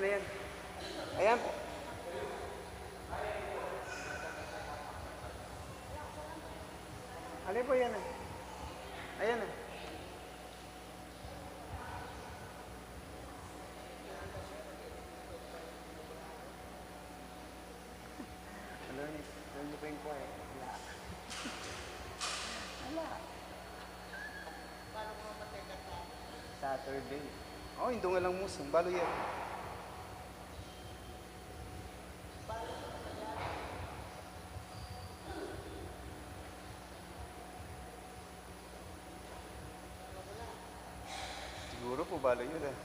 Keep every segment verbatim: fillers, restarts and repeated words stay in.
Ayan. Ayan. Alin po yan, ah? Ayan, ah. Alam niyo, alam niyo pa yung kuha, eh. Wala. Wala. Saturday. Oh, indungan lang musu. Balu yan. Siguro po, balu yun, ah.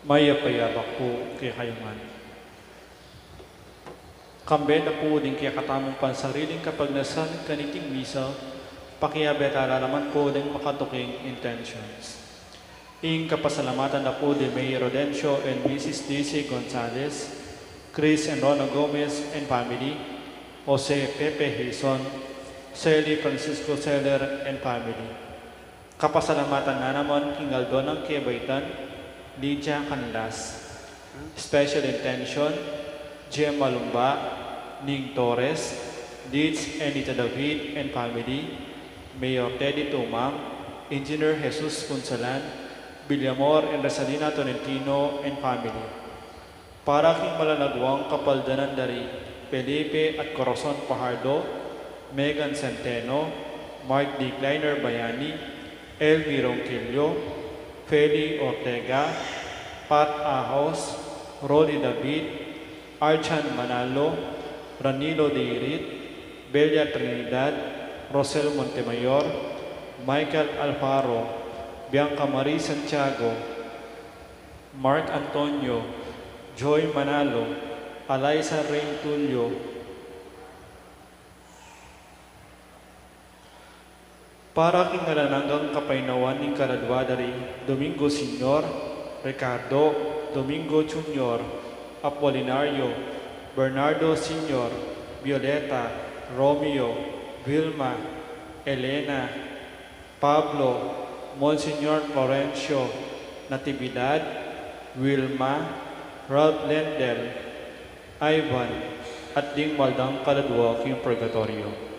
Mayap a yabak pu kekayu ngan. Kambe na pu ding kekatamung pansariling kapagnasan kaniting misa, pakiabe tala naman pu ding makatuking intentions. Ing kapasalamatan da pu di Mayor Rodencio and Missus Daisy Gonzalez, Chris and Rona Gomez and family, Jose Pepe Hizon, Sally Francisco Seller and family. Kapasalamatan na naman king aldo nang kebaitan, Lydia Canlas. Special intention, Gemma Lumba, Ning Torres, Deeds Enita David and family, Mayor Teddy Tumang, Engineer Jesus Punsalan, Villamor and Rosalina Tolentino and family. Para king malalagwang kapaldanan dari Felipe at Corazon Fajardo, Megan Centeno, Mark D. Kleiner Bayani, Elmi Ronquillo, Feli Ortega, Pat Ahos, Rolly David, Archan Manalo, Ranilo Deirit, Belia Trinidad, Rosel Montemayor, Michael Alfaro, Bianca Marie Santiago, Mark Antonio, Joy Manalo, Alaisa Rain Tulio. Para king alang anggang kapaynawan ning kaladwa dari Domingo Senior, Ricardo, Domingo Junior, Apolinario, Bernardo Senior, Violeta, Romeo, Vilma, Elena, Pablo, Monsignor Florencio, Natividad, Wilma, Ralph Lendel, Ivan, At ding maldang kaladua king purgatoryo.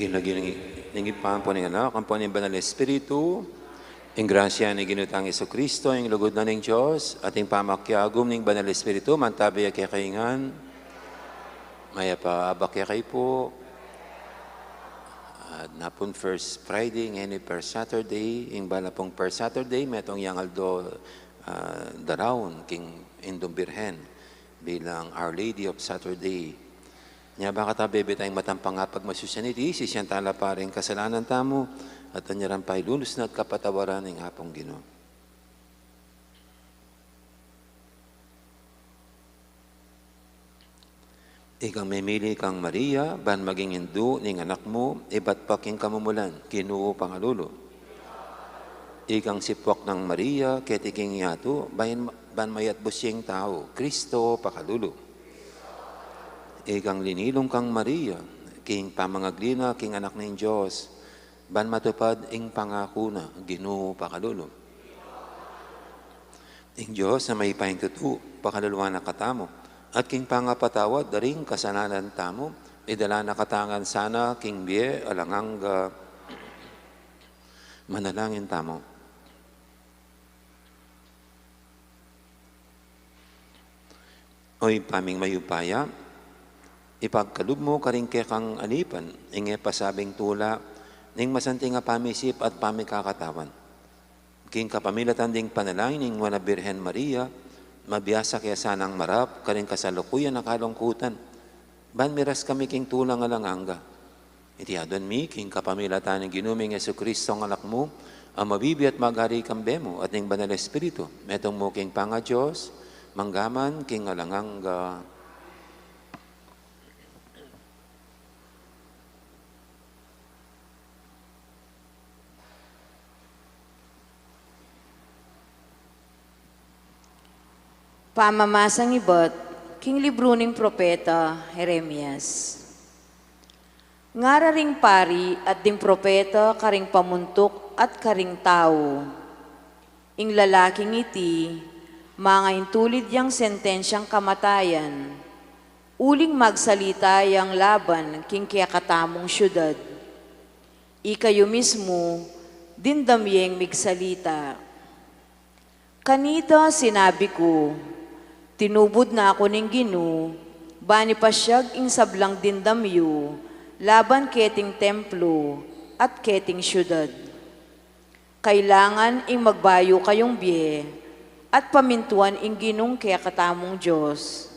King lagyu ning, ning Ibpa, ampo ning Anak, ampo ning Banal Espiritu. Ing grasya ning Ginu tang Jesucristo, ing lugud na ning Dios, at ing pamakiagum ning Banal Espiritu, mantabi ya kekayu ngan. Mayap a abak kekayu pu. At napun First Friday, ngeni First Saturday, ing bala pung First Saturday, metung yang aldo, ah, daraun king Indung Birhen bilang Our Lady of Saturday. Nya, baka ta bebe tayang matampang pagmasusian iti, sisian tala pa ring kasalanan tamu, at anya rang pailunus na at kapatawaran ning Apung Ginu. Ikang memili kang Maria, ban maging indu ning Anak mu, ibat pa king kamumulan, Ginu, pakalulu. Ikang sipuak nang Maria keti king yatu, ban, ban mayatbus ya ing tau, Kristo, pakalulu. Ikang linilung kang Maria king pamangagli na king Anak ning Dios, ban matupad ing pangaku na, Ginu, pakalulu. Ing Dios a mayupayang tutu, pakaluluan na katamu, at king pangapatawad da ring kasalanan tamu, Idala na katamu ngan sana king bie alang angga. Manalangin tamu. O Ibpa ming mayupaya, ipagkalub mu karing kekang alipan ing e pasabing tula ning masanting a pamisip at pamikakatawan. King kapamilatan ding panalangin ning Nuan a Birhen Maria, mabiasa ke sanang marap karing kasalukuyan a kalungkutan, ban miras kami king tulang alang angga. Iti aduan mi king kapamilatan ning Ginu ming Jesucristo a Anak mu, a mabibie at magari kambe mu at ning Banal Espiritu, metung mu king pangaDios, mangga man king alang angga. Pamamasang ibat king libru ning propeta Jeremias. Ngara ring pari at ding propeta karing pamuntuk at karing tau, ing lalaking iti, mangaintulid yang sentensiang kamatayan, uling magsalita yang laban king kekatamung siudad. Ikayu mismu, dimdam yeng migsalita. Kanita sinabi ku, tinubud na ku ning Ginu, ban ipasiag ing sablang dimdam yu, laban keting templo, at keting siudad. Kailangan ing magbayu kayung bie, at pamintuan ing Ginung kekatamung Dios.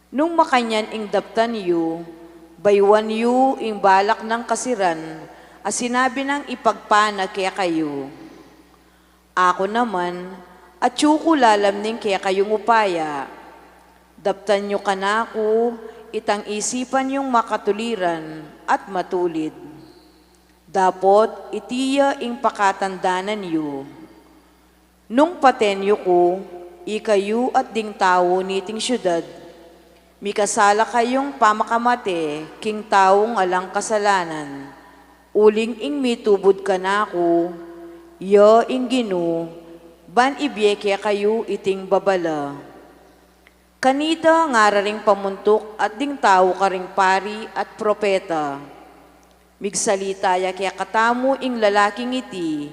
Nung makanyan ing daptan yu, bayuan yu ing balak nang kasiran, a sinabi nang ipagpana kekayu. Aku naman, atyu ku lalam ning kekayung upaya. Daptan yu kanaku itang isipan yung makatuliran at matulid. Dapot iti ya ing pakatandanan yu. Nung paten yu ku, ikayu at ding tau niting siudad, mikasala kayung pamakamate king taung alang kasalanan, uling ing mitubud kanaku, ya ing Ginu, ban ibie kekayu iting babala. Kanita ngara ring pamuntuk at ding tau karing pari at propeta. Migsalita ya kekatamu ing lalaking iti,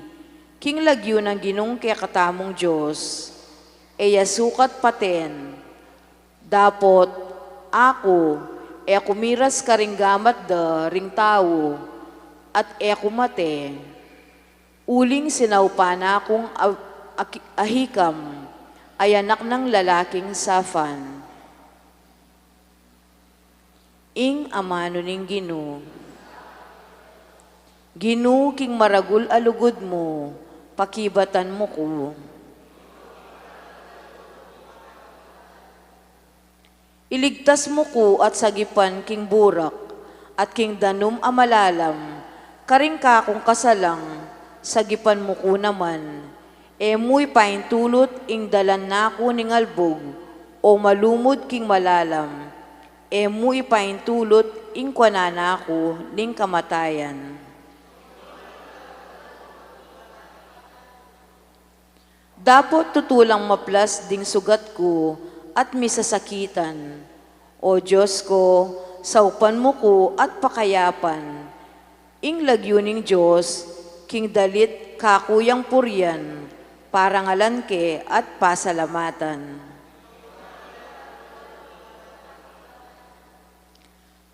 king lagyu nang Ginung kekatamung Dios. E ya sukat paten. Dapot, aku, e ku miras karing gamat da ring tau, at e ku mate. Uling sinaupan na kung a-, aki-, Ahikam, a anak nang lalaking Safan. Ing amanu ning Ginu. Ginu, king maragul a lugud mu, pakibatan mu ku. Iligtas mu ku at sagipan king burak, at king danum a malalam, karing kakung kasalang, sagipan mu ku naman, e mu ipaintulut ing dalan na ku ning albug, o malumud king malalam, e mu ipaintulut ing kuanan na ku ning kamatayan. Dapot tutu lang maplas ding sugat ku at misasakitan. O Dios ku, saupan mu ku at pakayapan. Ing lagyu ning Dios, king dalit kaku yang purian, parangalan ke at pasalamatan.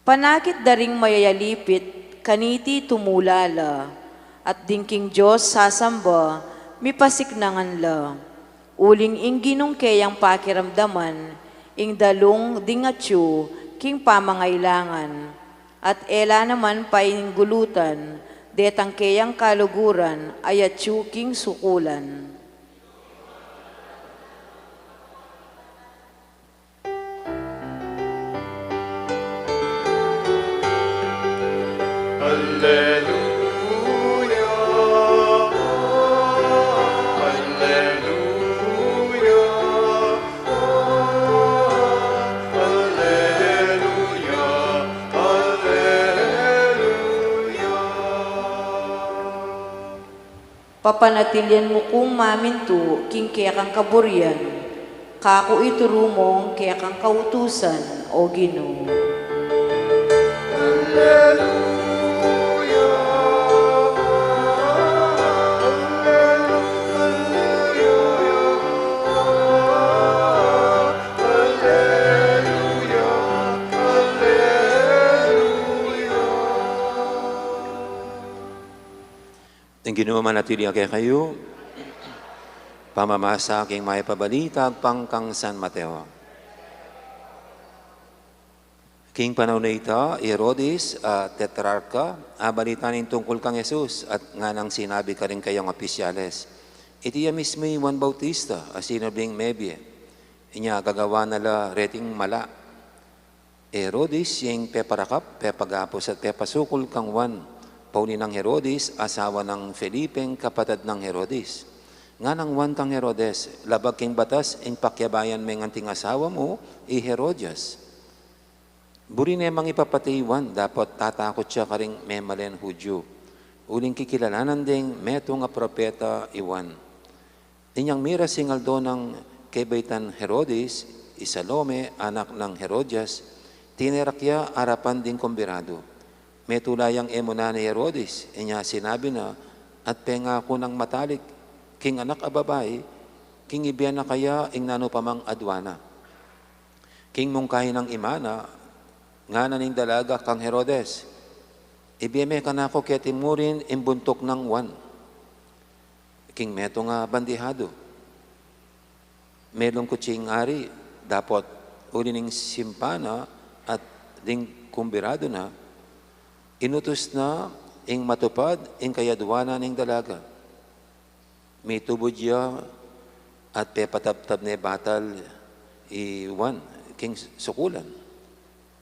Panakit da ring mayayalipit, kaniti tumula la, at ding king Dios sasamba, mipasiknangan la. Uling ing Ginung keyang pakiramdaman, ing dalung ding atyu king pamangailangan, at e la naman painggulutan, detang keyang kaluguran, a atyu king sukulan. Alleluia, alleluia, alleluia, alleluia. Papanatilian mu kung mamintu king kekang kaburian, kaku ituru mung kekang kautusan, O Ginu. Ing Ginu manatili ya kekayu. Pamamasa king Mayap a Balita agpang kang San Mateo. King panaun a ita, i Herodes, a tetrarka, abalita ne ing tungkul kang Jesus, at nganang sinabi karing kayang opisyales, "Iti ya mismu i Juan Bautista, a sinubling mebie. Inya gagawan na la reting mala." I Herodes ya ing peparakap, pepagapus, at pepasukul kang Juan. Pauli nang Herodes, asawa nang Felipe, ing kapatad nang Herodes. Nganang Juan kang Herodes, "Labag king batas, ing pakiabayan me ing anting asawa mu, i Herodias." Buri ne mang ipapati i Juan, dapot tatakut ya karing memalen Judio, uling kikilalanan deng metung a propeta i Juan. Inyang miras ing aldo nang kebaitan Herodes, i Salome, anak nang Herodias, tinerak ya arapan ding kumbiradu. Metula yang e mu na ni Herodes, inya sinabi na, at pengaku nang matalik king anak a babai, king ibie na kaya ing nanu pa mang aduana. King mungkahi nang ima na, ngana ning dalaga kang Herodes, "Ibie me kanaku keti mu rin ing buntuk nang Juan." King metung a bandihadu, melungkut ya ing ari, dapot uli ning simpa na at ding kumbiradu na, inutus na ing matupad ing kayaduanan ning dalaga. Mitubud ya at pepataptab ne batal i Juan king sukulan.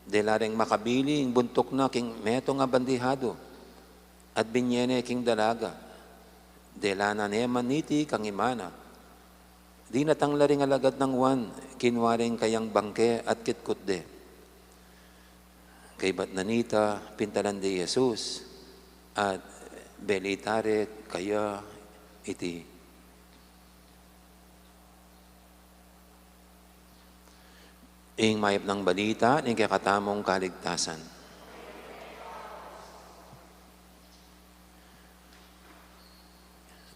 Dela reng makabili ing buntuk na king metung a bandihadu, at binye ne king dalaga. Dela na ne man niti kang ima na. Dinatang la ring alagad nang Juan, kinua re ing kayang bangke at kitkut de. Kaybat na nita, pintalan de i Jesus, at belita re kaya iti. Ing mayap nang balita ning kekatamung kaligtasan.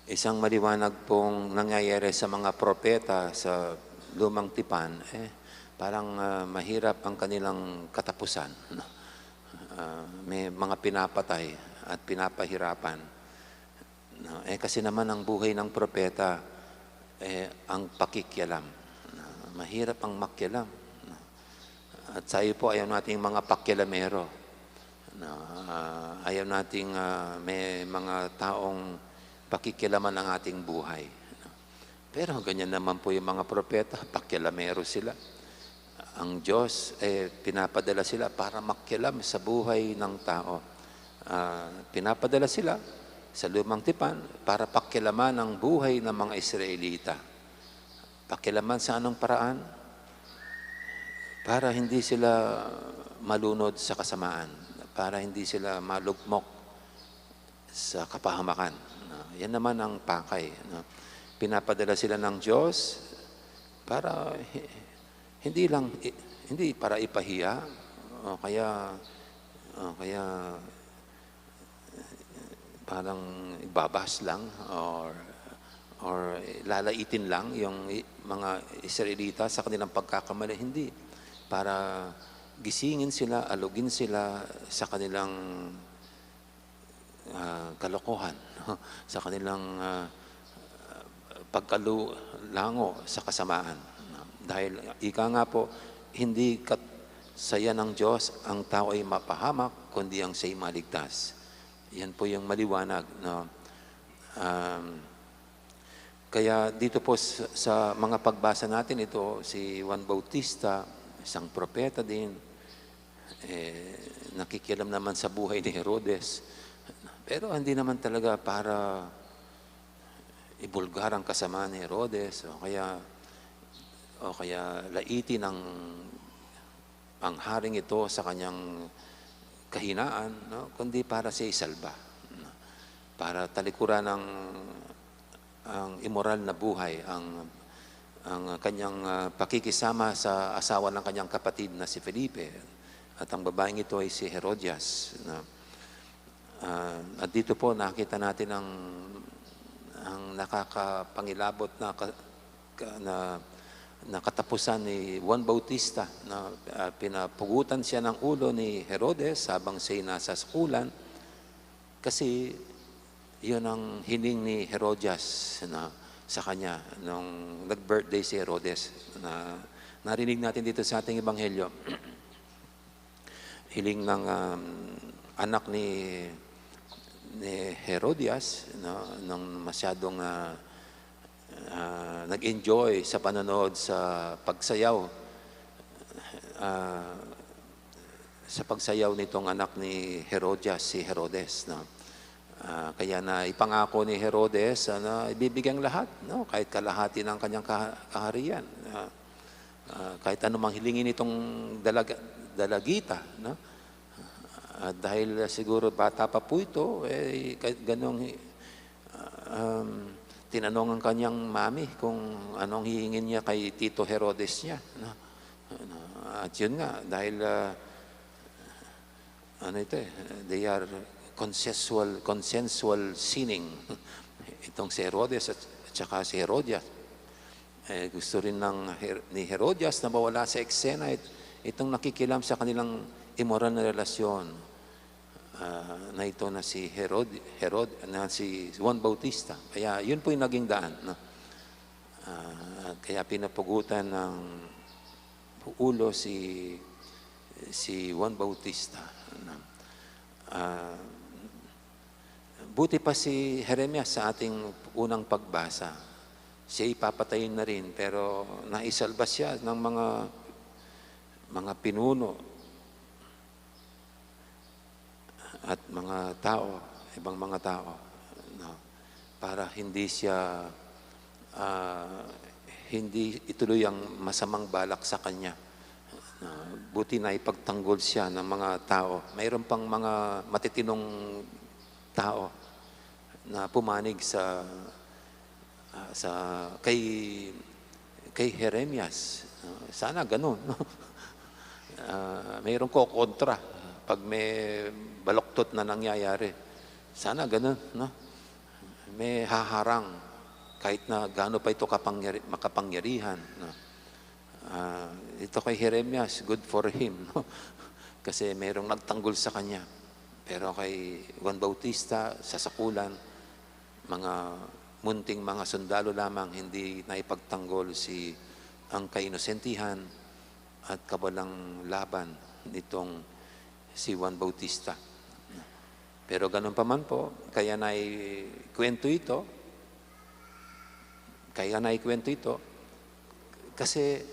Isang maliwanag pong nangyayari sa mga propeta sa Lumang Tipan, eh, parang, ah, mahirap ang kanilang katapusan, no? Ah, may mga pinapatay at pinapahirapan. No? Eh, kasi naman ang buhay ng propeta, eh, ang pakikialam. No? Mahirap ang makialam. No? At tayo po, ayaw nating mga pakialamero. No? Ah, ayaw nating, ah, may mga taong pakikialaman ang ating buhay. No? Pero ganyan naman po yung mga propeta, pakialamero sila. Ang Diyos, eh, pinapadala sila para makialam sa buhay ng tao. Ah, pinapadala sila sa Lumang Tipan para pakialaman ang buhay ng mga Israelita. Pakialaman sa anong paraan? Para hindi sila malunod sa kasamaan, para hindi sila malugmok sa kapahamakan. No? Yan naman ang pakay, no? Pinapadala sila ng Diyos para hi-, hindi lang, i-, hindi para ipahiya o kaya, o kaya parang ibabas lang or, or lalaitin lang yung i-, mga Israelita sa kanilang pagkakamali. Hindi. Para gisingin sila, alugin sila sa kanilang ah, kalokohan, no? Sa kanilang, ah, pagkalulango sa kasamaan, no? Dahil ika nga po, hindi kat-, sa iya ng Diyos ang tao ay mapahamak, kundi ang siya'y maligtas. Yan po yung maliwanag, no? Um, Kaya dito po sa, sa mga pagbasa natin, ito si Juan Bautista, isang propeta din, eh, nakikialam naman sa buhay ni Herodes. Pero hindi naman talaga para ibulgar ang kasama ni Herodes o kaya, o kaya laitin ang, ang haring ito sa kanyang kahinaan, no? Kundi para siya isalba, no? Para talikuran ang, ang imoral na buhay, ang, ang kanyang, ah, pakikisama sa asawa ng kanyang kapatid na si Felipe. At ang babaeng ito ay si Herodias, no? Ah, at dito po nakita natin ang, ang nakakapangilabot na ka-, ka-, na, na katapusan ni Juan Bautista, no? Ah, pinapugutan siya ng ulo ni Herodes habang siya'y nasa sakulan. Kasi yun ang hiling ni Herodias na sa kanya nung nag-birthday si Herodes, na narinig natin dito sa ating ebanghelyo. Hiling ng, um, anak ni, ni Herodias, no, nung masyadong, ah, ah, nag-enjoy sa panonood sa pagsayaw, ah, sa pagsayaw nitong anak ni Herodias, si Herodes, no? Ah, kaya na ipangako ni Herodes, ah, na ibibigay ang lahat, no? Kahit kalahati ng kanyang kaha-, kaharian. Ah, ah, kahit anumang hilingin nitong dalag-, dalagita, no? At dahil siguro bata pa po ito, eh, ka-, ganong, um, tinanong ang kanyang mami kung anong hihingin niya kay Tito Herodes niya, no? At yun nga, dahil, ah, ano ito eh, they are consensual, consensual sinning. Itong si Herodes at, at saka si Herodias. Eh, gusto rin ng Her-, ni Herodias na mawala sa eksena it-, itong nakikialam sa kanilang imoral na relasyon, ah, na ito na si Herod-, Herod-, na si Juan Bautista. Kaya yun po yung naging daan, no? Ah, kaya pinapugutan ng ulo si, si Juan Bautista, no? Ah, buti pa si Jeremias sa ating unang pagbasa. Siya'y papatayin na rin, pero naisalba siya ng mga, mga pinuno at mga tao, ibang mga tao, no? Para hindi siya, ah, hindi ituloy ang masamang balak sa kanya. Ah, buti naipagtanggol siya ng mga tao. Mayroon pang mga matitinong tao na pumanig sa, ah, sa kay, kay Jeremias. Ah, sana ganun, no? Ah, mayroong kokontra pag may baluktot na nangyayari. Sana ganun, no? May haharang kahit na gaano pa ito kapangyari-, makapangyarihan, no? Ah, ito kay Jeremias, good for him, no? Kasi mayroong nagtanggol sa kanya. Pero kay Juan Bautista, sa sakulan, mga munting mga sundalo lamang, hindi naipagtanggol si, ang kainosentihan at kawalang laban nitong si Juan Bautista. Pero ganun pa man po, kaya naikwento ito, kaya naikwento ito, kasi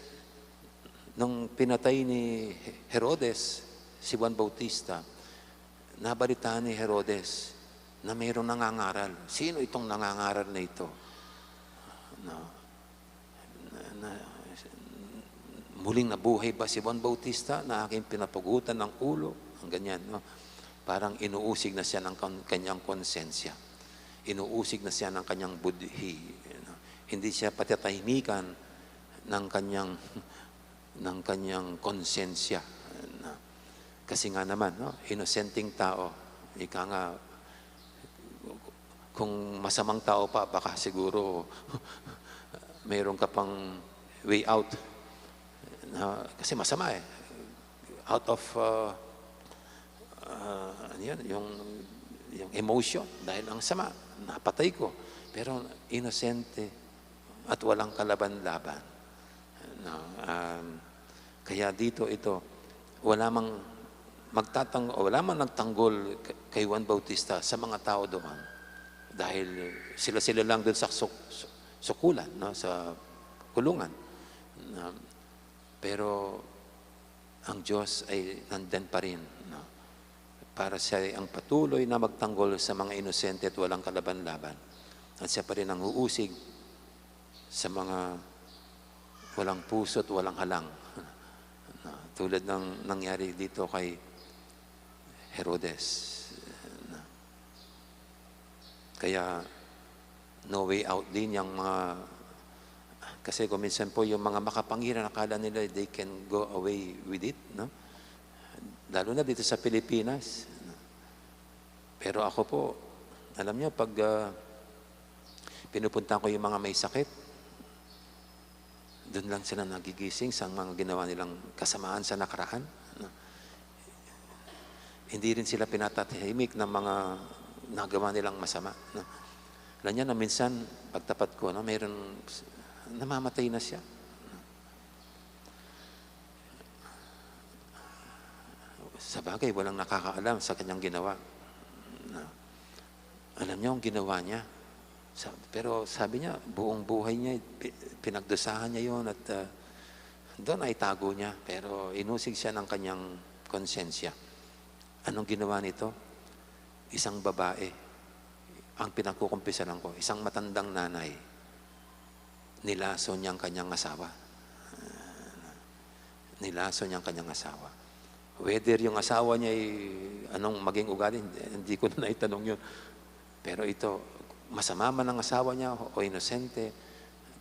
nung pinatay ni Herodes si Juan Bautista, nabalitaan ni Herodes na mayroong nangangaral. Sino itong nangangaral na ito? No? Na, na, muling nabuhay ba si Juan Bautista na aking pinapugutan ng ulo? Ang ganyan, no? Parang inuusig na siya ng kan-, kanyang konsensya. Inuusig na siya ng kanyang budhi, no? Hindi siya patatahimikan ng kanyang, ng kanyang konsensya, no? Kasi nga naman, no? Inosenteng tao, ika nga, kung masamang tao pa, baka siguro mayroon ka pang way out. Na, kasi masama eh. Out of, uh, uh, ano yun, yung, yung emotion, dahil ang sama, napatay ko. Pero inosente at walang kalaban-laban. No? Um, kaya dito ito, wala mang magtatang-, wala mang nagtanggol k-, kay Juan Bautista sa mga tao doon. Dahil sila-sila lang doon sa su-, su-, sukulan, no? Sa kulungan. No? Pero ang Diyos ay nandyan pa rin, no? Para siya ay ang patuloy na magtanggol sa mga inosente at walang kalaban-laban. At siya pa rin ang uusig sa mga walang puso at walang halang. Na, tulad ng nangyari dito kay Herodes. Na, kaya, no way out din yung mga, kasi kung minsan po yung mga makapangyarihan, akala nila they can go away with it, no? Lalo na dito sa Pilipinas. Pero ako po, alam niyo, pag, ah, pinupunta ko yung mga may sakit, dun lang sila nagigising sa mga ginawa nilang kasamaan sa nakaraan, no? Hindi rin sila pinatatahimik ng mga nagawa nilang masama, no? Alam niya na minsan, pagtapat ko, no, mayroon, namamatay na siya. Sa bagay, walang nakakaalam sa kanyang ginawa. Na, alam niya ang ginawa niya. Sa-, pero sabi niya, buong buhay niya, pi-, pinagdusahan niya yun at, ah, doon ay tago niya. Pero inusig siya ng kanyang konsensya. Anong ginawa nito? Isang babae ang pinagkukumpisalan ko, isang matandang nanay. Nilaso niya ang kanyang asawa. Nilaso niya ang kanyang asawa. Whether yung asawa niya ay anong maging ugali, hindi, hindi ko na naitanong yun. Pero ito, masama man ang asawa niya o inosente,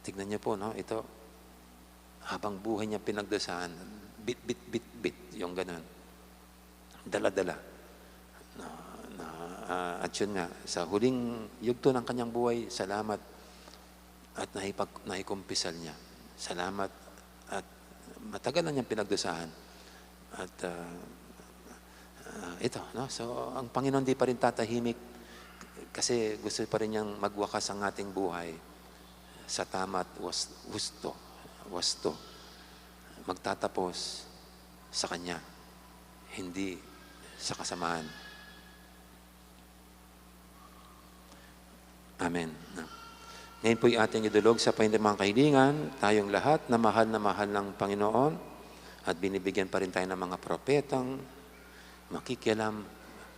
tignan niyo po, no? Ito, habang buhay niya pinagdusahan, bit, bit, bit, bit, yung ganun. Dala-dala. Na, na, ah, at yun nga, sa huling yugto ng kanyang buhay, salamat at naipag-, naikumpisal niya. Salamat at matagal na niyang pinagdusahan. At, ah, ah, ito, no? So, ang Panginoon di pa rin tatahimik kasi gusto pa rin niyang magwakas ang ating buhay sa tama at was-, husto, wasto. Magtatapos sa Kanya, hindi sa kasamaan. Amen. Ngayon po'y ating idulog sa painimang kahilingan, tayong lahat na mahal na mahal ng Panginoon at binibigyan pa rin tayo ng mga propetang makikialam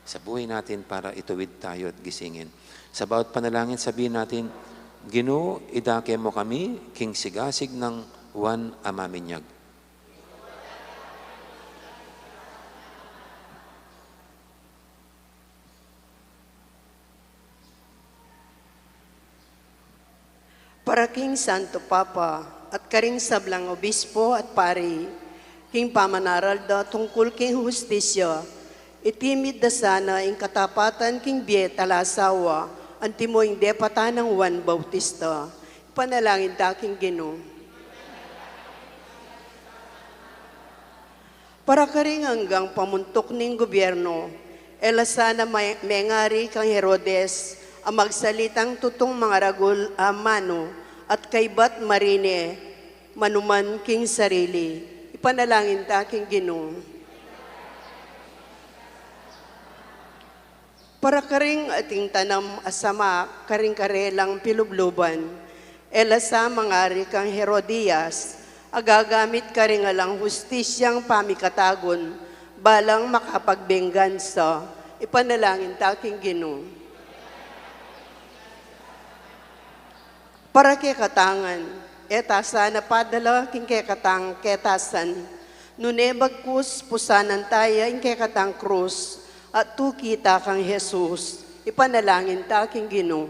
sa buhay natin para ituwid tayo at gisingin. Sa bawat panalangin, sabihin natin, "Ginu, idake mo kami king sigasig nang Juan a Maminyag." Para king Santo Papa at karing sablang obispo at pari, king pamanaral da tungkul king hustisya, itimid da sana ing katapatan king bie at alang asawa, antimo ing depatan nang Juan Bautista. Ipanalangin ta king Ginu. Para karing anggang pamuntuk ning gubyernu, e la sana me-, mengari kang Herodes a magsalitang tutung mangaragul a amanu at kaybat marine manuman king sarili. Ipanalangin ta king Ginu. Para karing ating tanam a sama karing karelang pilubluban, e la sa mangari kang Herodias a gagamit karing alang hustisyang pamikatagun balang makapagbenggansa. Ipanalangin ta king Ginu. Para kekatang ngan, e ta sana padala king kekatang ketasan, nune bagkus pusanan ta ya ing kekatang krus at tuki ta kang Jesus. Ipanalangin ta king Ginu.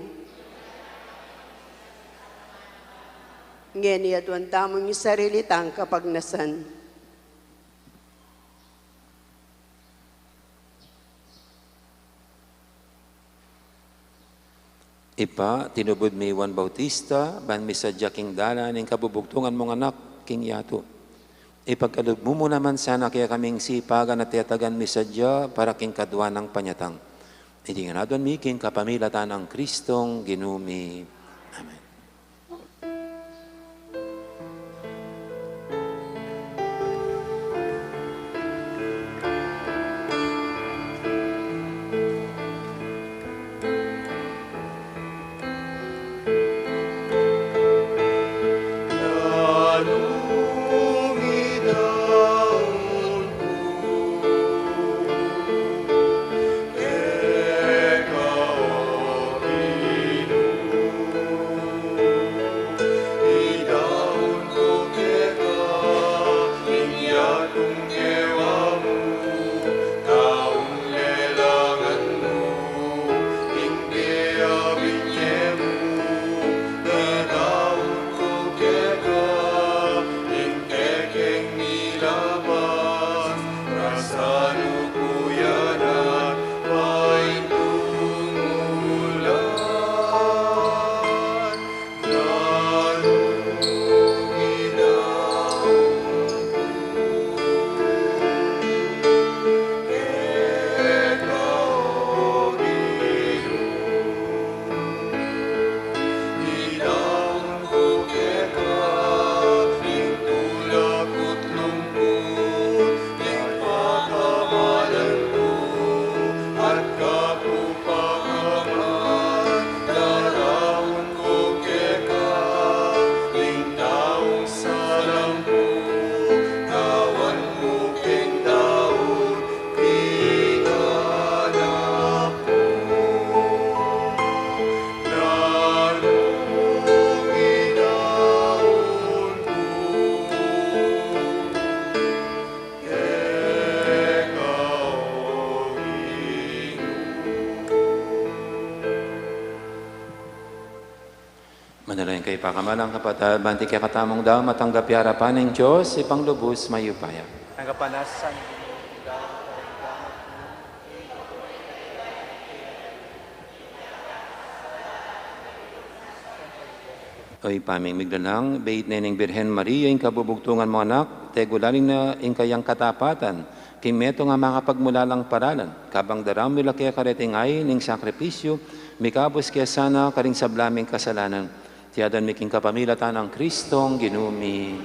Ngeni aduan tamu ing sarili tang kapagnasan. Ibpa, tinubud mi Juan Bautista ban misadya king dalan ning kabubugtungan mung Anak king yatu. Ipagkalub mu mu naman sana kekami ing sipagan a tetagan misadya para king kadua nang panyatang. Iti ngan aduan mi king kapamilatan nang Kristong Ginu mi. Amen. Kay pakamalan, kapatad, ban ing kekatamung dama matanggap ya king arapan ning Dios, Ibpang lubus mayupaya. Tanggapan na sa O Ibpa ming miglalang, bait ne ning Birhen Maria ing kabubugtungan mung anak, tegulaling na ing kayang katapatan king metung a makapagmulalang paralan, kabang daraun mi la keka reting ain ning sakripisyu, mikabus ke sana karing sabla ming kasalanan. Iti aduan mi king kapamilatan nang Kristong Ginu mi.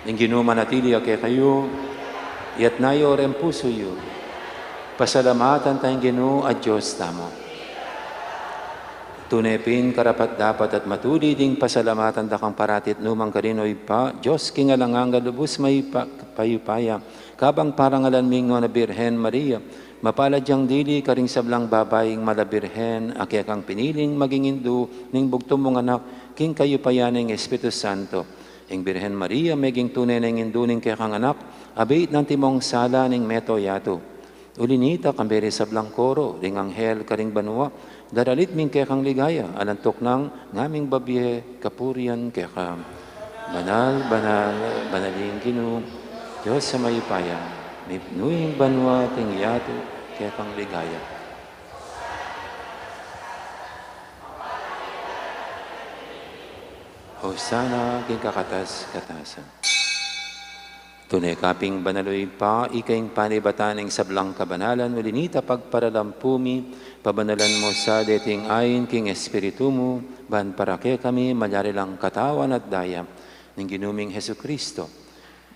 Ing Ginu manatili ya kekayu. Iyatas yu reng pusu yu. Pasalamatan taya ing Ginu a Dios tamu. Tune pin karapat-dapat at matulid ing pasalamatan da kang parati at nukarin man, O Ibpa, Dios king alang angga, lubus mayupa-, mayupaya. Kabang parangalan mi ing Nuan a Birhen Maria, mapalad yang dili karing sablang babai ing mala Birhen a kekang piniling maging indu ning bugtung mung anak king kayupayan ning Espiritu Santo. Ing Birhen Maria meging tune neng indu ning kekang anak, abit nang timong sala ning meto yatu. Uli na nita, kambe ring sablang koro ring anghel karing banua, daralit mi ing kekang ligaya, alang tuknang ngaming babie kapurian keka. Banal, banal, banal ing Ginu, Dios a mayupaya, mipnu ing banua at ing yatu kekang ligaya. Hosana king kakatas-katasan. Tune ka pin banal, O Ibpa, ika ing panibatan ning sablang kabanalan, uli na nita pagparalampu mi, pabanalan mu sa deting ain king Espiritu mu, ban para kekami malyari lang katawan at daya ning Ginu ming Jesucristo.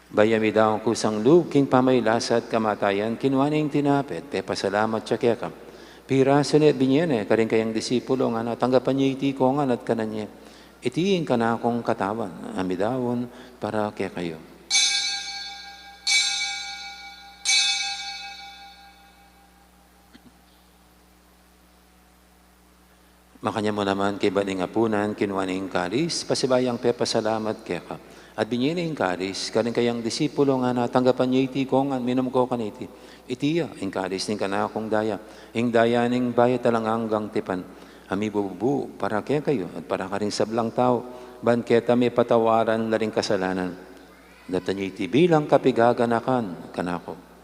Bayu ya midaun kusang lub king pamagkasakit at kamatayan, kinua ne ing tinape, pepasalamat ya keka. Pirasu ne, binie ne karing kayang disipulo, ngana, tanggapan ye iti kongan at kanan ye. Iti ing kanakung katawan a midaun para kekayu. Makanyan mu naman kaybat ning apunan, kinua ne ing kalis, pasibayu yang pepasalamat keka. At binie ne ing kalis karing kayang disipulo, ngana, tanggapan ye iti kongan, minum ko kaniti. Iti ya ing kalis ning kanakung daya, ing daya ning bayu at alang anggang tipan, a mibubu para kekayu at para karing sablang tau, ban keta mipatawaran la ring kasalanan. Daptan ye iti bilang kapigaganakan kanaku.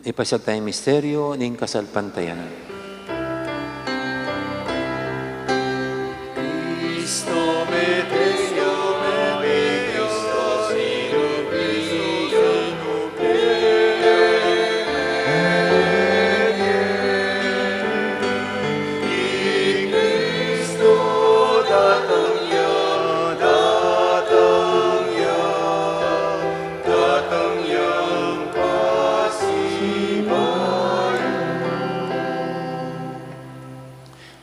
Ipasiag taya ing misteryu ning kasalpantayanan. Cristo, mete ya, mete ya, i Cristo datang ya, datang ya, datang yang pasibayu.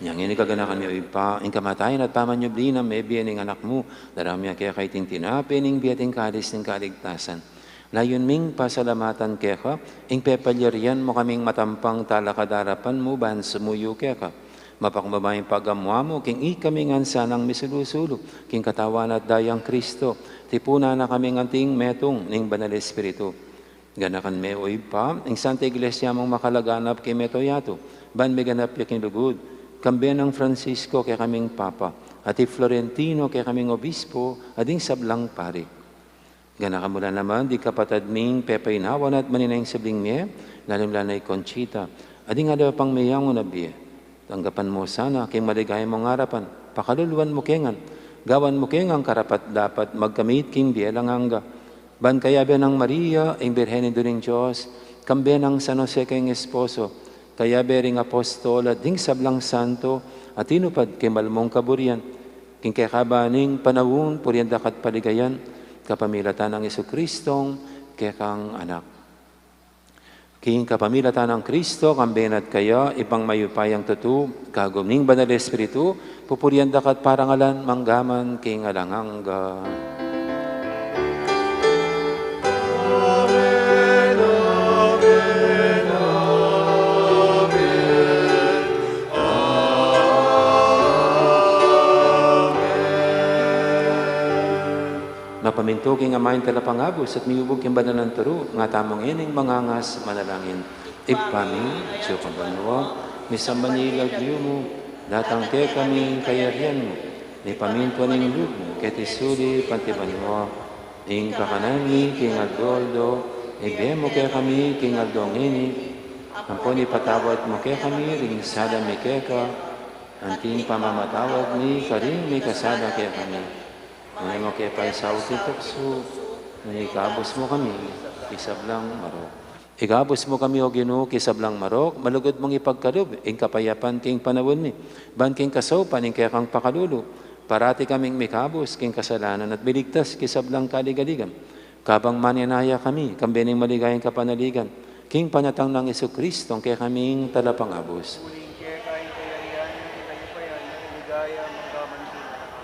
Inya ngeni kaganakan mi, O Ibpa, ing kamatayan at pamanyubli nang mebie ning Anak mu, daraun mi keka iting tinape ning bie at ing kalis ning kaligtasan. Layun ming pasalamatan keka ing pepalyarian mu kaming matampang talakad king arapan mu ban sumuyu keka. Mapakbaba ing pagamu-amu mu king ikami ngan sanang misulu-sulu king katawan at dayang Cristo, tipunan na kaming anting metung ning Banal Espiritu. Ganakan me, O Ibpa, ing Santa Iglesia mung makalaganap king mabilug a yatu, ban miganap ya king lugud, kambe nang Francisco kekaming Papa, at i Florentino kekaming Obispo, at ding sablang pari. Ganakan mu la naman ding kapatad ming pepainawa na at manenaya king subling mie, lalung-lalu na i Conchita, at ding aliwa pang meyangu na bie. Tanggapan mu sana king maligaya mung arapan, pakaluluan mu ke ngan, gawan mu ke ngan karapat-dapat magkamit king bie alang angga. Ban kayabe nang Maria, ing Birhen Indu ning Dios, kambe nang San Jose king esposo, kayabe ring apostol at ding sablang santo a tinupad king mal mung kaburian, king kekaba ning panaun purian da ka at paligayan, kapamilatan nang Jesucristong kekang Anak. King kapamilatan nang Cristo, kambe na at kaya, Ibpang mayupayang tutu, kagum ning Banal Espiritu, pupurian da ka at parangalan, mangga man king alang angga. Amen, amen, amen, amen. Mapami- Ing tuking amayung talapangabus at miyubug king banal nang turu, nga tamu ngening mangangas manalangin. Ibpa mi, atsu ka banua, misamban ya ing lagyu mu, datang kekami ing kayarian mu, mipamintuan ing lub mu keti sulip anti banua. Ing kakanan mi king aldo-aldo ibie mu kekami king aldo ngeni, ampon ipatawad mu kekami ring sala mi keka, anti ing pamamatawad mi karing mikasala kekami. E mu ke paisaul king tuksu, nune ikabus mu kami king sablang marok. Ikabus mu kami, O Ginu, king sablang marok, malugud mung ipagkalub ing kapayapan king panaun mi, ban king kasaupan ning kekang pakalulu, parati kaming mikabus king kasalanan at miligtas king sablang kaligaligan. Kabang manenaya kami, kambe ning maligayang kapanaligan, king panatang nang Jesucristo, ing kekaming talapangabus. Uling keka ing kayarian, ing kayupayan, ing ligaya, mangga man king alang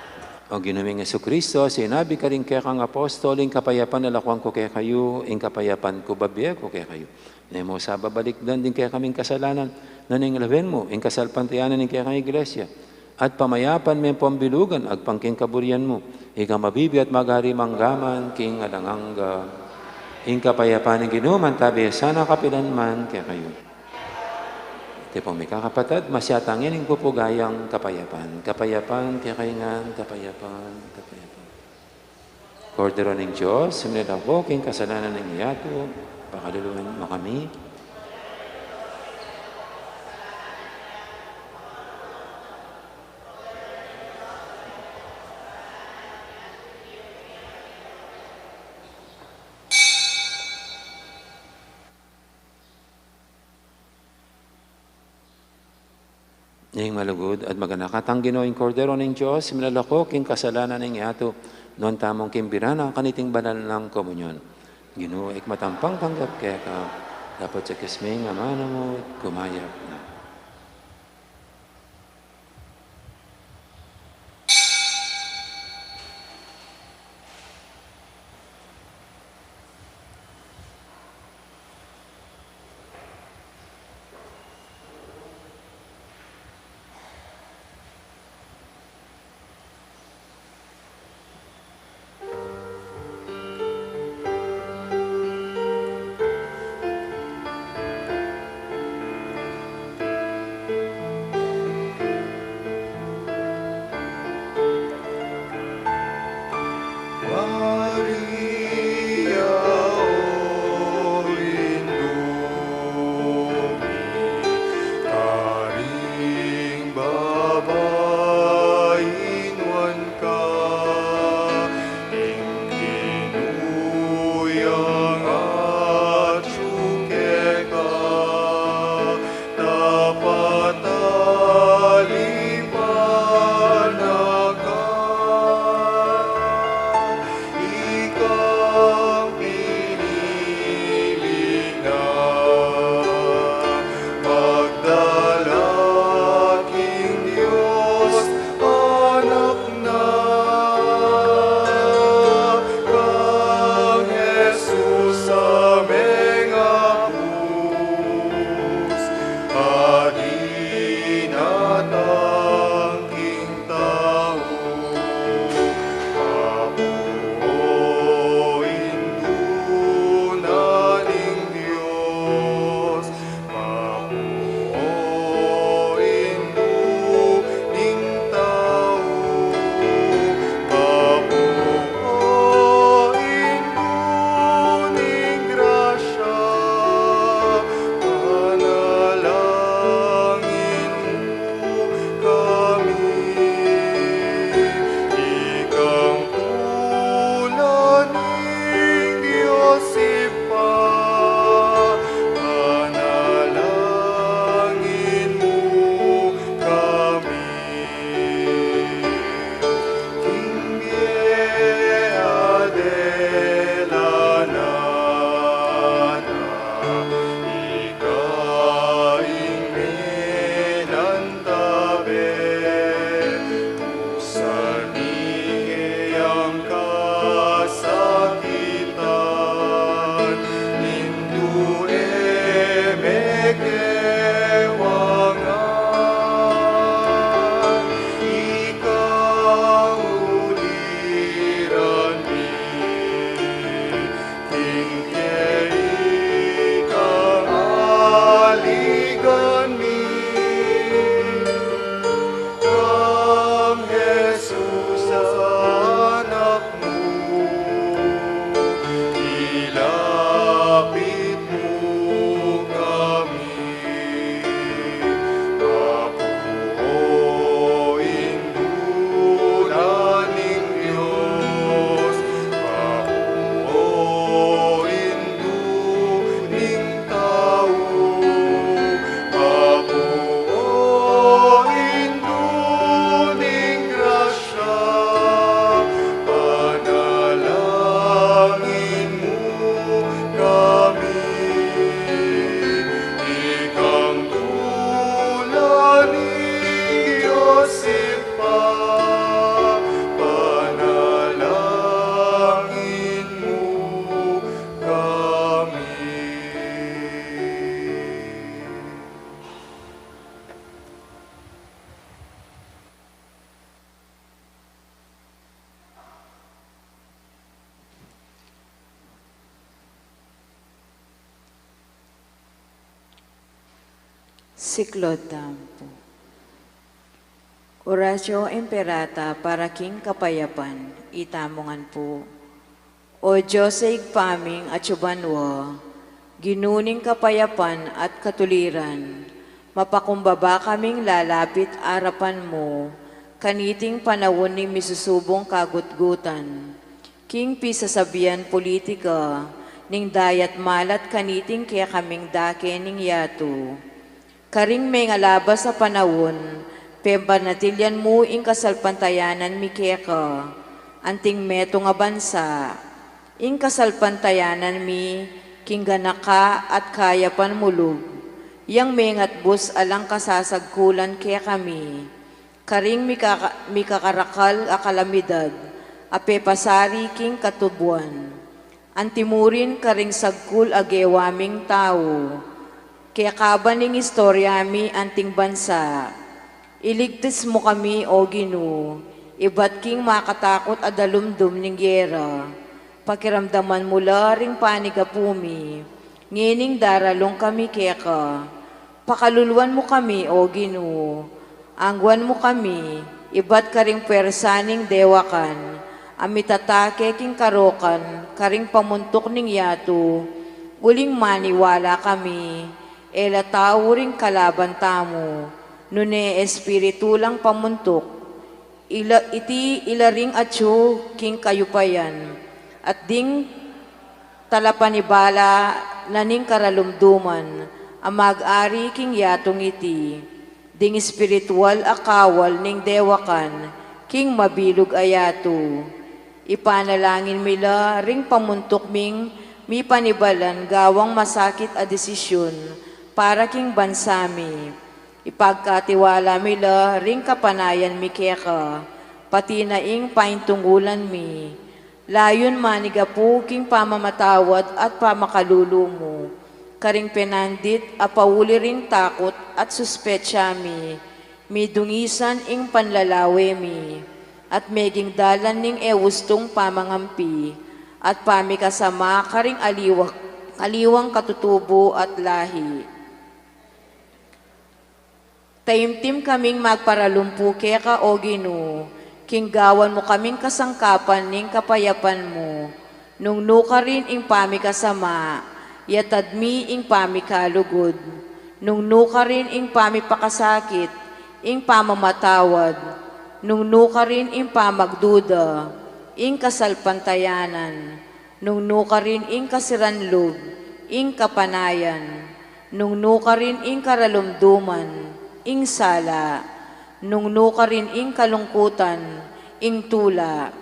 angga. O Ginu ming Jesucristo, sinabi karing kekang apostol, ing kapayapan lalakwan ku kekayu, ing kapayapan ku babie ku kekayu. E mu sa babalikdan ding kekaming kasalanan, nune lawen mu ing kasalpantayanan ning kekang iglesia. At pamayapan me ing pambilugan agpang king kaburian mu, ika mabibie at magari mangga man king alang angga. Ing kapayapan ning Ginu mantabe sana kapilan man kekayu. Iti pung mikakapatad, masyatan ngening pupugayan kapayapan. Kapayapan kekayu ngan, kapayapan, kapayapan. Kordero ning Dios, sumilang king kasalanan ning yatu, pakalulwan mu kami. Ing malugud at maganaka tang Ginu, ing Kordero ning Dios, milalako king kasalanan ning yatu, nuan tamung king bira na kaniting banal nang komunyon. Ginu, ikmatampang tanggap keka, dapot sa kisming amanu mu, kumayap na. Sipa, panalangin mu kami. Siklaud tamu pu. Oratio Imperata para king kapayapan, itamu ngan pu. O Dios a Ibpa ming atsu banua, Ginu ning kapayapan at katuliran, mapakumbaba kaming lalapit arapan mu, kaniting panaun ning misusubung kagutgutan, king pisasabian politika ning dayat malat kaniting kekaming dake ning yatu. Karing mengalabas a panaun, pepanatilyan mu ing kasalpantayanan mi keka, anting metung a bansa, ing kasalpantayanan mi king ganaka at kayapan mu lub, yang mengatbus alang kasasagkulan kekami, karing mikaka-, mikakarakal a kalamidad a pepasari king katubuan. Antimurin karing sagkul a gewa ming tau, kekaban ning istorya mi anting bansa. Iligtas mu kami, O Ginu, ibat king makatakut a dalumdum ning gera. Pakiramdaman mu la ring panigapu mi, ngening daralung kami keka. Pakaluluan mu kami, O Ginu, angguan mu kami, ibat karing pwersa ning dewakan a mitatake king karokan karing pamuntuk ning yatu, uling maniwala kami, e la tau ring kalaban tamu, nune espiritu lang pamuntuk. Ila, iti ila ring atsu king kayupayan, at ding talapanibala na ning karalumduman a mag-ari king yatung iti, ding espiritual a kawal ning dewakan king mabilug a yatu. Ipanalangin mi la ring pamuntuk ming mipanibalan gawang masakit a desisyun para king bansa mi. Ipagkatiwala mi la ring kapanayan mi keka, pati na ing paintungulan mi. Layun manigapu king pamamatawad at pamakalulu mu, karing penandit a pauli ring takut at suspetsa mi, midungisan ing panlalawe mi, at meging dalan ning e ustung pamangampi at pamikasama karing aliwang, aliwang katutubu at lahi. Taimtim kaming magparalumpu keka, O Ginu, king gawan mu kaming kasangkapan ning kapayapan mu. Nung nukarin ing pamikasama, yatad mi ing pamikalugud. Nung nukarin ing pamipakasakit, ing pamamatawad. Nung nukarin ing pamagduda, ing kasalpantayanan. Nung nukarin ing kasiran lub, ing kapanayan. Nung nukarin ing karalumduman, ing sala. Nung nukarin ing kalungkutan, ing tula.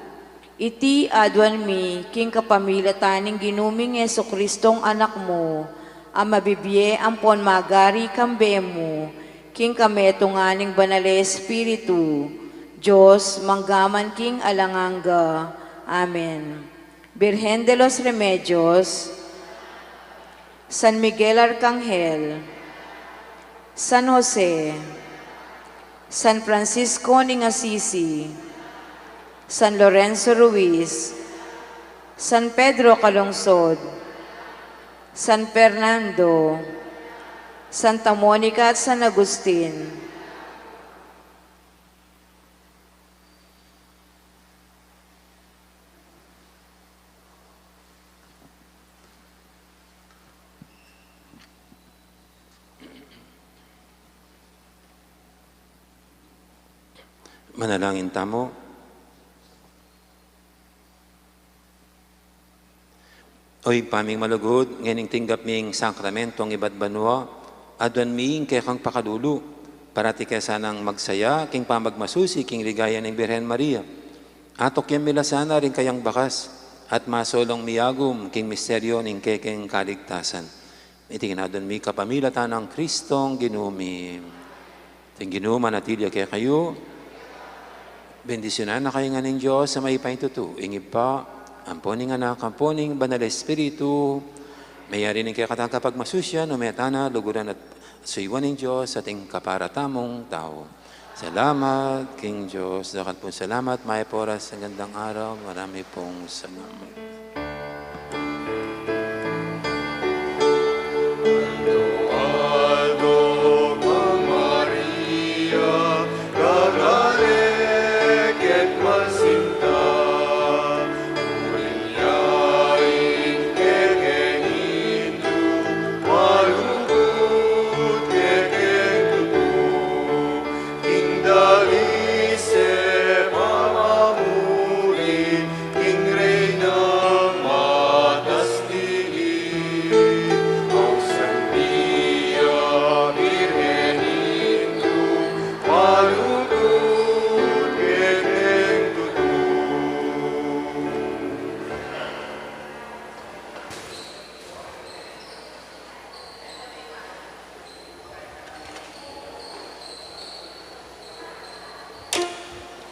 Iti aduan mi king kapamilatan ning Ginu ming Jesucristong Anak mu, a mabibie ampon magari kambe mu, king kametungan ning Banal a Espiritu, Dios, mangga man king alang angga. Amen. Virgen de los Remedios, San Miguel Arcangel, San Jose, San Francisco ning Assisi, San Lorenzo Ruiz, San Pedro Calungsod, San Fernando, Santa Monica at San Agustin. Manalangin tamu. O Ibpa ming malugud, ngening tinggap ming sakramentong ibat banua, aduan mi ing kekang pakalulu, parati ke sanang magsaya king pamagmasusi king ligaya ning Birhen Maria. Atukyan mi la sana ring kayang bakas, at masulung mi agum king misteryo ning kekeng kaligtasan. Iti ngan aduan mi kapamilatan nang Kristong Ginu mi. Ing Ginu manatili ya kekayu. Bendisyunan na kayu ngan ning Dios a mayupaya, ing Ibpa, ampo ning Anak, ampo ning Banal a Espiritu. Mayari ning kekatang kapagmasusian, o metana, luguran at suyuan ning Dios at ing kaparatamung tau. Salamat king Dios. Dakal pung salamat, mayap a oras, magandang araw, marami pung salamat.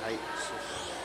Ay, sus.